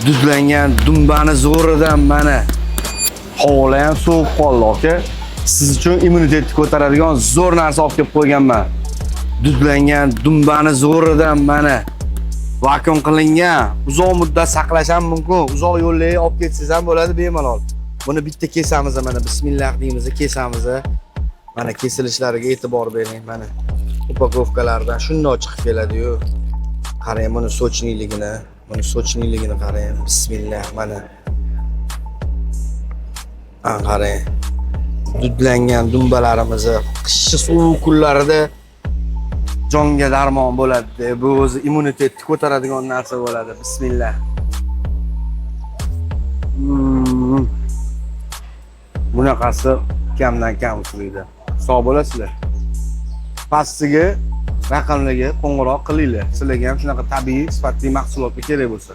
Dudlangan dumbani zo'ridan mana havolar ham sovib qoldi, aka. Siz uchun immunitetni ko'taradigan zo'r narsa olib kelib qo'yganman. Dudlangan dumbani zo'ridan mana vakuum qilingan, uzoq muddat saqlash ham mumkin. Uzoq yo'llarga olib ketsangiz ham bo'ladi bemalol. Buni bitta kesamiz, mana bismillah deymiz, kesamiz. Mana kesilishlariga e'tibor bering, mana упаковка lardan shundoq chiqib keladi-yu. Qarang buni сочный ligini, buni сочный ligini qarang. Bismillah, mana. Ha, qarang. Dudlangan dumbalarimizni qishki sovuq kunlarida jonga darmon bo'ladi. Bu o'zi immunitetni ko'taradigan narsa bo'ladi. Bismillah. Bunaqasi kamdan kam uchraydi. Sog' bo'lasizlar. Pastiga raqamlarga qo'ng'iroq qilinglar. Sizlarga ham shunaqa tabiiy sifatli mahsulotlar kerak bo'lsa.